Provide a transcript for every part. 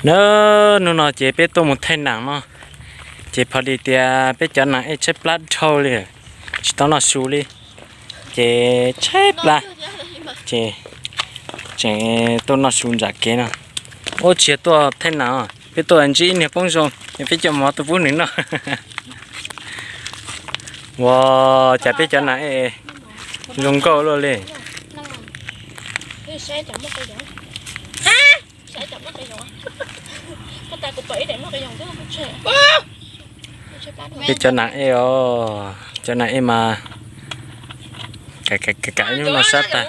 Na, hnub no ces peb tuaj mus thaij nam no, ces pom tias peb cov nam ej tshaib plab dhau li, tsis tau noj su li, ces tshaib plab, ces tseem tuaj noj su nram kev no. Ua tsis yog tuaj thaij nam, peb tuaj ntsib ib niag poob zoo, peb coj mov tuaj pub nws noj. Ua cas peb cov nam ej zoo nkauj luaj li. Peb cov nam ej os, cov nam ej mas kam ib hnub no sab tag.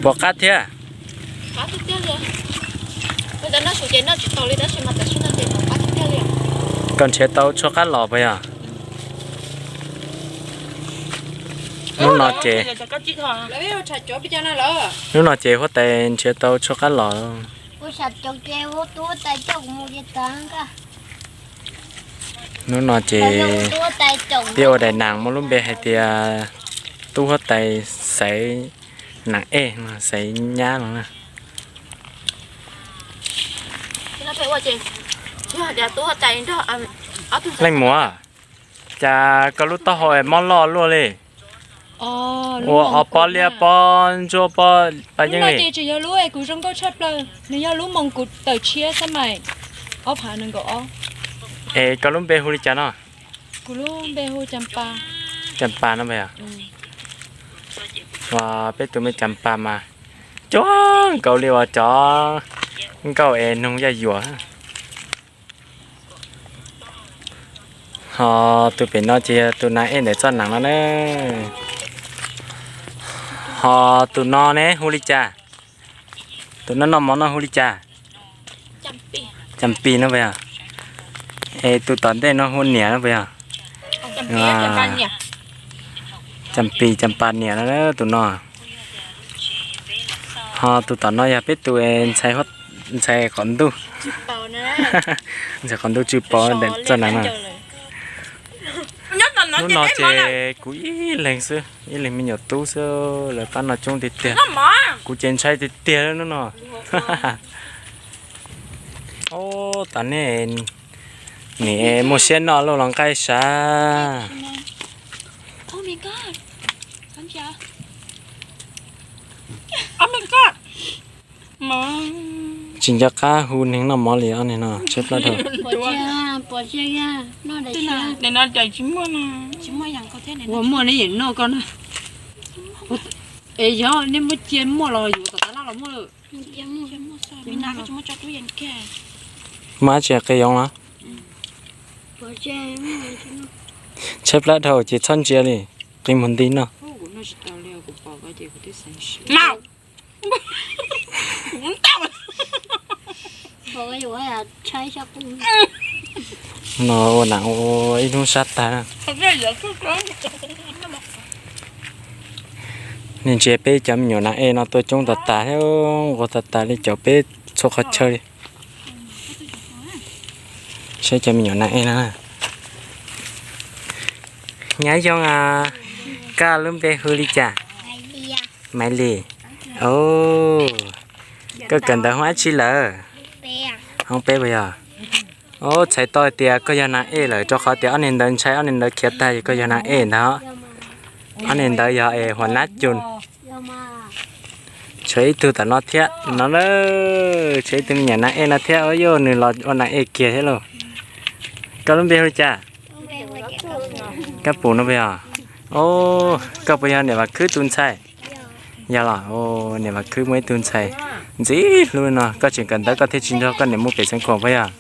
Puas qab thiab? Koj nrhiav tau tshuaj qab los puas yog? Hnub no ces, hnub no ces huab tais nrhiav tau tshuaj qab los. Hnub no ces peb ua daim nam muaj lub npe hais tias tub huab tais xaiv nam ej, xaiv nyab no na. Leej muam, cas koj lub taub hau mob loj luaj li? Ua ob pob liab pob ntsuab pob paj yeeb li. Ces tseem yog lub kuv zoo nkauj tshaj plaws, nws yog lub moos kuv tawm tshiab xab mais ob phav nees nkaum ob. Es koj lub npe hu li cas no? Kuv lub npe hu Cas Pas. Cas Pas no puas yog? Ua peb tus me Cas Pas mas cuag nkaus li uas cov nkauj es noog yaj yuam. Ho tus pem no ces yog tus nam ej ntawm txoj nam no na. Ho tus no ne hu li cas? Tus no noj mov no hu li cas? Cas Pis no puas yog? Es tus tom ntej no hu Niam no puas yog? Cas Pis Cas Pas Niam no tus no. Ho tus tom no yog peb tus ntxhais qaum ntuj, ntxhais qaum ntuj tsw pov ntawm txoj nam no. Hnub no ces kuv ib leeg xwb, ib leeg me nyuam tub xwb, lawv pab noj coob tiag tiag. Kuv ces ntshai tiag tiag hnub no. Ub, tom nej nim muaj siab noj lauj los nqaij sav. Tsis nco qab hu neeg noj mov li ob neeg no tshaib plab dhau. Ua muaj ne yeej noj koj na. Es yog nej muaj cia muaj los yuav tom tav laj los muaj lawm. Muaj dab tsi qe yoov los? Tshaib plab dhau ces txhob ntsia li, qi mus nti noj. No ua nam ua ib hnub sab tag. Nej ntsia peb cov me nyuam nam ej no tuaj coob tas tas thiab, nquag tas tas li, caum peb txhua qhov chaw li. Saib cov me nyuam nam ej no. Nyab Yoo, koj lub npe hu li cas? Maiv Lis. Koj kawm ntawv hoob dab tsi lawm? Hoob peb puas yog? Txhais tau hais tias koj yog nam ej lawm, rau qhov tias ob niag ntawd ntshai ob niag ntawd khiav tag, koj yog nam ej ntag. Ob niag ntawd yog es huam nab cus. Tshuav ib tug tom no thiab no na, tshuav ib tug me nyuam nam ej no thiab, yuav nws los ua nam ej kiag thiab lauj. Koj lub npe hu li cas? Kab Pum no puas yog? Koj puas yog niam Vam Khwb tus ntxhais? Yog los, niam Vam Khwb muaj ib tug ntxhais ntxim hlub no, koj tseem kawm ntawv koj thiaj tsis nrog koj niam mus pem Xeev Khuam puas yog?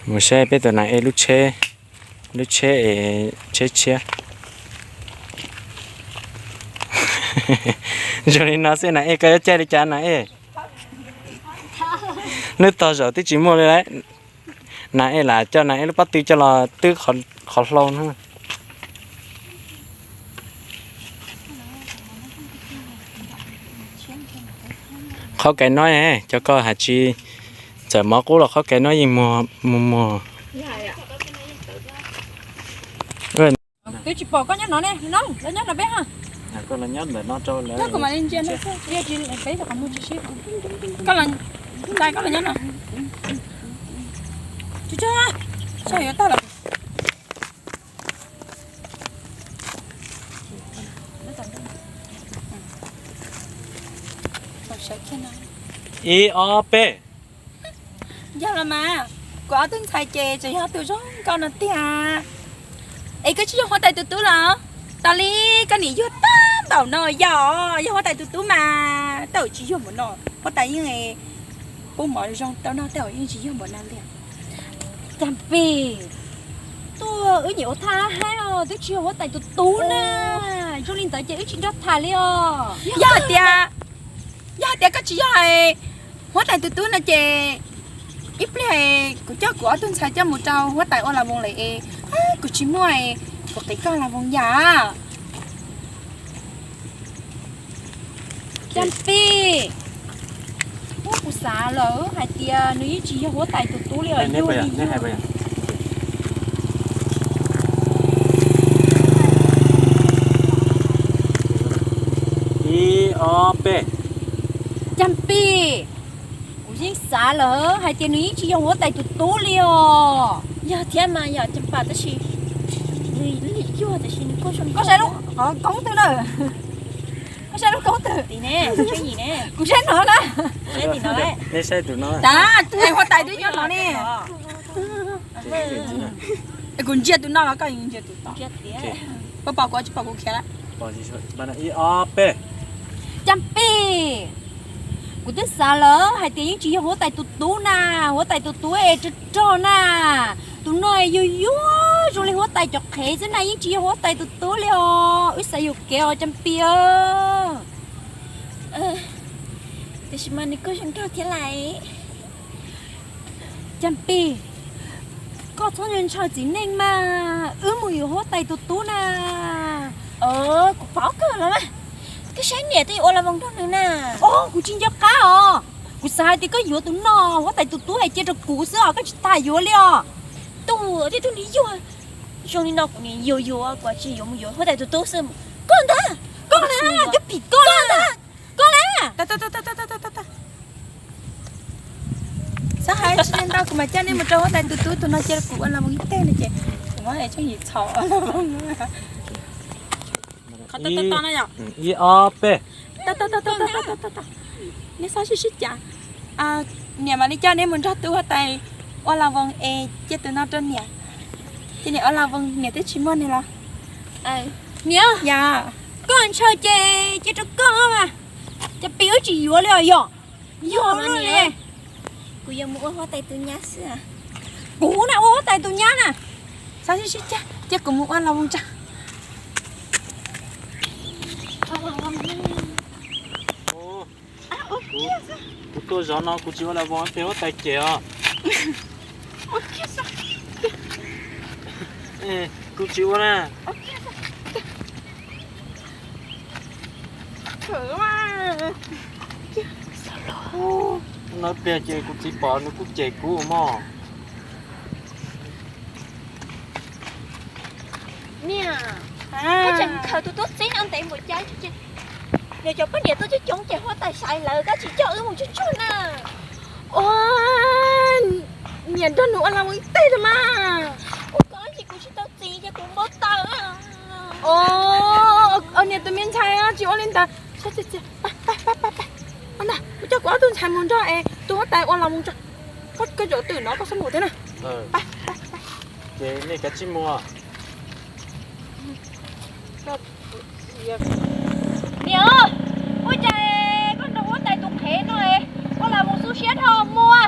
Mus saib peb tus nam ej lub tsheb, lub tsheb es tsheb tshiab. Zoo li no xwb nam ej, koj yuav caij li cas nam ej? Lub tog zaum twb tsis muaj li lawm. Nam ej lam coj nam ej lub pob tw coj los twb qhov hlau na. Qhov kais no, cov ko has tsis txawm mov qub los qhov kais no yeej muag muag. Twb tsis pom koj nyob no ne, no lawv nyob no peb ha. Koj los nyob ntawm no rau lawv. Koj los nyob no. Tsis tso, saib yuav tag lawm. Ib ob peb. Yog los mas, kuv ob tug ntxhais ces tseem yog tus zoo nkauj no tiag. Es koj tsis yog huab tais tus tub los? Tas li koj niam yuag tag npaum no yog, yog huab tais tus tub mas tau tsis yuag npaum no. Huab tais yeej pub mov zoo tau noj tau yeej tsis yuag npaum no li. Cas pem, tuaj wb nyiam ua thaj hab os, twb tsis yog huab tais tus tub na. Zoo li ntawd ces wb tsis nrog tham li os. Yog hais tias, yog hais tias koj tsis yog huab tais tus tub no ces ib pliag kuv coj kuv ob tug ntxhais coj mus rau huab tais ua las voos lawm es kuv tsis muaj, kuv qiv koj las voos yam. Cas pem, kuv xav lawm hais tias nws yeej tsis yog huab tais tus tub li os. Ib ob peb. Cas pem, kuv yeej xav lawm hais tias nws yeej tsis yog huab tais tus tub li os. Yog thiab mas yom Cas Pem, tab sis nws lim yuag tiam sis nws kuj zoo. Koj saib lub qhov koob twg na? Koj saib lub koob twg? Tim ne, kuv saib no na. Saib tim no. Nej saib tus no. Tas, huab tais twb nyob no ne. Kuv ntsia tus no los koj ntsia tus tod. Koj pom kuv tsis pom kuv khiav lawm. Ib ob peb. Cas pem, kuv twb xav lawm hais tias yeej tsis yog huab tais tus tub na, huab tais tus tub es rog rog na. Tus no yuag yuag zoo li huab tais cov qhev xwb na, yeej tsis yog huab tais tus tub li os. Wb xav yuam kev os Cas Pem. Tiam sis mas nws kuj zoo nraug thiab lais. Cas Pem, koj txhob ntshaw txiv neej mas, wb mus yuav huab tais tus tub na. Kuv paub kawg los mas, koj saib niam twb yuav ua las voos nrog nws na. Os, kuv tsis nco qab os. Kuv xav hais tias koj yuav tus no, huab tais tus tub hais cia rau kuv xwb os, koj tsis tas yuav li os. Tus tib tug nim yuag zoo li no kuv nim yuav yuav, kuv tsis yuav mus yuav huab tais tus tub xwb. Koj ntag, koj na, cov phim koj na, koj na. Xav hais tsis ntau kuv mam coj nej mus rau huab tais tus tub, tus no cia kuv ua las voos ib teg no ces kuv muab tsooj yim txhaum. Ib ob peb. Nej xav sib sib cav, niam mam li coj neb mus nrog tub huab tais ua las voos es cia tus no rau niam. Ces niam ua las voos niam twb tsis muaj nws los. Niam, koj ntshaw ces cia rau koj mas. Cas Pem wb tsis yuav li os yom. Yog li. Kuv yuav mus ua huab tais tus nyab xwb. Kuv na ua huab tais tus nyab na. Xav sib sib cav, cia kuv mus ua las voos tso. Kuv tuaj zov no kuv tsis ua las voos pem huab tais cem os. Kuv tsis ua na. No pliag ces kuv txiv pom nws kuj cem kuv mog. Niam, koj tseem khaws tus tub txib no ntev npaum cas, yog cov poj niam tuaj coob coob ces huab tais xaiv lawv, koj tsis coj wb mus tsuag tsuag na. Ua, niam nrog nws ua las voos ib teg los mas. Ua koj ces kuv tsis tau txiv ces kuv npau taws. Niam tus me ntxhais tsis ua li ntawd. Ntag, kuv coj kuv ob tug ntxhais mus nrog es tus huab tais ua las voos tso. Koj zaum twm no koj xub mus thiab na. Ces nej kav tsij mus. Niam, ua cas koj nrog huab tais tus qhev no ua las voos xub siab dhau mus?